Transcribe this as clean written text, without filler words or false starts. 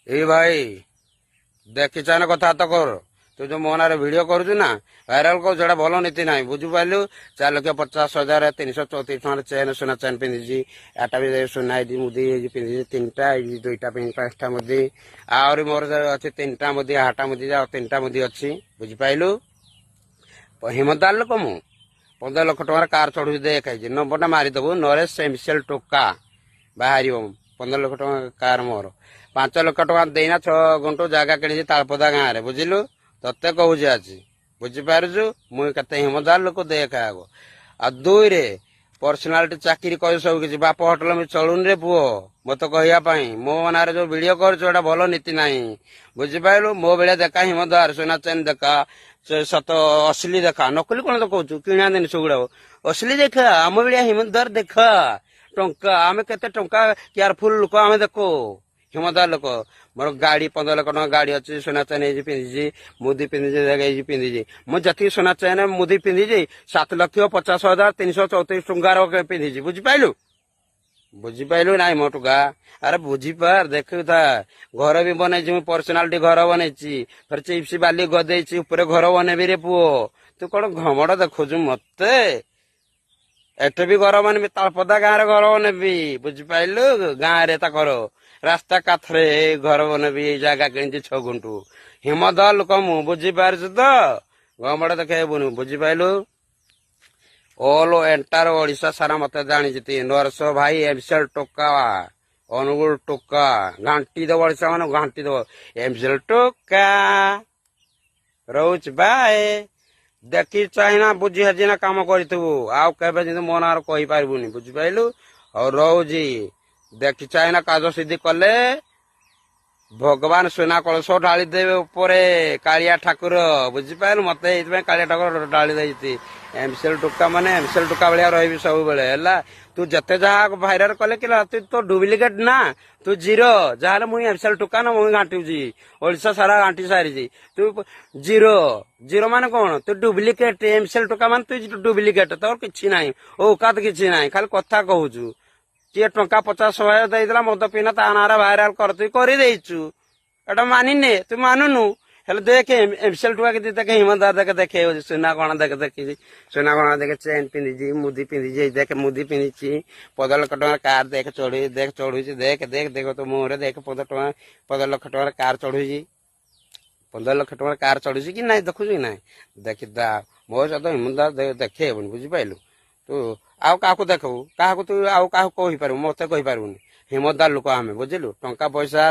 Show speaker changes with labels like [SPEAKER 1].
[SPEAKER 1] ଏଇ ଭାଇ, ଦେଖି ଚାହିଁନା କଥାବାର୍ତ୍ତା କର। ତୁ ଯୋଉ ମୋ ନାଁରେ ଭିଡିଓ କରୁଛୁ ନା, ଭାଇରାଲ କରୁଛୁ, ସେଟା ଭଲ ନୀତି ନାହିଁ, ବୁଝିପାରିଲୁ? 4,50,334 ଟଙ୍କାର ଚେନ୍, ସୁନା ଚେନ୍ ପିନ୍ଧିଛି। ଏଟା ବି ସୁନା ହେଇଛି, ମୁଦି ହେଇଛି, ପିନ୍ଧିଛି ତିନିଟା, ଏଇ ଦୁଇଟା, ପାଞ୍ଚଟା ମୁଦି। ଆହୁରି ମୋର ଅଛି ତିନିଟା ମୁଦି, ଆଠଟା ମୁଦି, ଆଉ ତିନିଟା ମୁଦି ଅଛି, ବୁଝିପାରିଲୁ? ହିମଦାର ଲୋକ ମୁଁ। 15 ଲକ୍ଷ ଟଙ୍କାର କାର ଚଢୁଛି, ଦେଖ, ହେଇଛି ନମ୍ବରଟା ମାରିଦେବୁ, ନରେଶ ଏମସିଏଲ ଟୋକା ବାହାରିବ। 15 ଲକ୍ଷ ଟଙ୍କା କାର ମୋର। 5 ଲକ୍ଷ ଟଙ୍କା ଦେଇନା 6 ଗୁଣ୍ଠ ଜାଗା କିଣିଛି ତାଳପଦା ଗାଁରେ, ବୁଝିଲୁ? ତତେ କହୁଛି ଆଜି, ବୁଝିପାରୁଛୁ? ମୁଁ କେତେ ହିମଦାର ଲୋକ ଦେଖ ଆଗ। ଆଉ ଦୁଇରେ ପର୍ସନାଲିଟି, ଚାକିରି କରି ସବୁ କିଛି, ବାପ ହୋଟେଲ ମୁଁ ଚଳୁନି ରେ ପୁଅ। ମତେ କହିବା ପାଇଁ ମୋ ନାଁରେ ଯୋଉ ଭିଡିଓ କରୁଛୁ, ଏଟା ଭଲ ନୀତି ନାହିଁ, ବୁଝିପାରିଲୁ? ମୋ ଭଳିଆ ଦେଖା, ହିମଦାର, ସୁନା ଚେନ୍ ଦେଖା, ସେ ସତ ଅସଲି ଦେଖା। ନକଲି କଣ ତ କହୁଛୁ? କିଣା ଜିନିଷ ଗୁଡାକ ଅସଲି ଦେଖା। ଆମ ଭଳିଆ ହିମଦାର ଦେଖା। ଟଙ୍କା ଆମେ କେତେ ଟଙ୍କା କେୟାରଫୁଲ ଲୋକ ଆମେ, ଦେଖୁ ହିମଦାର ଲୋକ। ମୋର ଗାଡି 15 ଲକ୍ଷ ଟଙ୍କା ଗାଡି ଅଛି, ସୁନା ଚେନ୍ ହେଇଛି ପିନ୍ଧିଛି, ମୁଦି ପିନ୍ଧିଛି, ଦେଖ ହେଇଛି ପିନ୍ଧିଛି। ମୁଁ ଯେତିକି ସୁନା ଚେନ୍ ମୁଦି ପିନ୍ଧିଛି, 7,50,334 ଟଙ୍କାର ପିନ୍ଧିଛି, ବୁଝିପାରିଲୁ? ବୁଝିପାରିଲୁ ନାଇଁ ମୋ ଟଙ୍କା? ଆରେ ବୁଝିପାର, ଦେଖୁଥା। ଘର ବି ବନେଇଛି ମୁଁ, ପର୍ସନାଲିଟି ଘର ବନେଇଛି। ଫେର ଚିପ୍ସ ବାଲି ଗଦେଇଛି, ଉପରେ ଘର ବନେଇବି ରେ ପୁଅ। ତୁ କଣ ଘମଡ ଦେଖୁଛୁ ମତେ? ଏଠି ବି ଘର ବନେଇବି, ତାଳପଦା ଗାଁରେ ଘର ବନେଇବି, ବୁଝିପାରିଲୁ? ଗାଁରେ ତାଙ୍କର ରାସ୍ତା କାଥରେ ଘର ବନେଇବି। ଏଇ ଜାଗା କିଣିଛି 6 ଗୁଣ୍ଠୁ। ହିମଦ ଲୋକ ମୁଁ, ବୁଝିପାରୁଛୁ ତ? ଘମଡ ଦେଖେଇବୁନୁ, ବୁଝିପାରିଲୁ? ଅଲ୍ ଏଣ୍ଟାର ଓଡ଼ିଶା ସାରା ମତେ ଜାଣିଛି, ନରସ ଭାଇ ଏମସିଏଲ ଟୋକା, ଅନୁଗୁଳ ଟୋକା। ଘାଣ୍ଟି ଦବ, ଓଡ଼ିଶା ମାନେ ଘାଣ୍ଟି ଦବ ଏମସିଏଲ ଟୋକା। ରହୁଛି, ବାଏ। ଦେଖି ଚାହିଁନା, ବୁଝି ହାଜିନା କାମ କରିଥିବୁ। ଆଉ କେବେ ଯେମିତି ମୋ ନାଁରେ କହିପାରିବୁନି, ବୁଝିପାରିଲୁ? ଆଉ ରହୁଛି। ଦେଖି ଚାହିଁନା କାଜ ସିଦ୍ଧି କଲେ ଭଗବାନ ସୁନା କଳସ ଢାଳି ଦେବେ ଉପରେ, କାଳିଆ ଠାକୁର, ବୁଝିପାରିଲୁ? ମତେ ଏଇଥିପାଇଁ କାଳିଆ ଠାକୁର ଢାଳି ଦେଇଛି। ଏମସିଏଲ ଟୋକା ମାନେ ଏମସିଏଲ ଟୋକା ଭଳିଆ ରହିବି ସବୁବେଳେ, ହେଲା? ତୁ ଯେତେ ଯାହା ଭାଇରାଲ କଲେ କି ତୁ ତ ଡୁପ୍ଲିକେଟ ନା, ତୁ ଜିରୋ। ଯାହାହେଲେ ମୁଁ ଏମସିଏଲ ଟୋକା ନା, ମୁଁ ଘାଣ୍ଟୁଛି, ଓଡ଼ିଶା ସାରା ଘାଣ୍ଟି ସାରିଛି। ତୁ ଜିରୋ। ଜିରୋ ମାନେ କଣ? ତୁ ଡୁପ୍ଲିକେଟ। ଏମସିଏଲ ଟୋକା ମାନେ ତୁ ଡୁପ୍ଲିକେଟ। ତୋର କିଛି ନାହିଁ, ଔକାତ କିଛି ନାହିଁ, ଖାଲି କଥା କହୁଛୁ। କିଏ ଟଙ୍କା 50,000 ଦେଇଦେଲା ମଦ ପିନା, ତା ନାଁରେ ଭାଇରାଲ କରିଦେଇ କରିଦେଇଛୁ। ଏଟା ମାନିନେ, ତୁ ମାନୁନୁ। ହେଲେ ଦେଖେ, ଏମସିଏଲ ଟୋକା କେତେ ଦେଖେ, ହିମଦାର ଦେଖେ, ଦେଖେ ସୁନା କଣ ଦେଖେ, ଦେଖିଛି ସୁନା କଣ ଦେଖେ। ଚେନ୍ ପିନ୍ଧିଛି, ମୁଦି ପିନ୍ଧିଛି, ଦେଖେ ମୁଦି ପିନ୍ଧିଛି। 15 ଲକ୍ଷ ଟଙ୍କାର କାର ଦେଖ, ଚଢେଇ ଦେଖ, ଚଢୁଛି, ଦେଖ ଦେଖ ଦେଖ, ତୋ ମୁହଁରେ ଦେଖ। 15 ଲକ୍ଷ ଟଙ୍କାର କାର ଚଢୁଛି। 15 ଲକ୍ଷ ଟଙ୍କାର କାର ଚଢୁଛି କି ନାଇଁ, ଦେଖୁଛୁ କି ନାଇଁ? ଦେଖିଦା, ମୋ ସହିତ ହିମଦାର ଦେଖେଇବୁନି, ବୁଝିପାରିଲୁ? ତୁ ଆଉ କାହାକୁ ଦେଖବୁ? କାହାକୁ ତୁ ଆଉ କାହାକୁ କହିପାରିବୁ? ମତେ କହିପାରିବୁନି। ହିମଦାର ଲୋକ ଆମେ, ବୁଝିଲୁ? ଟଙ୍କା ପଇସା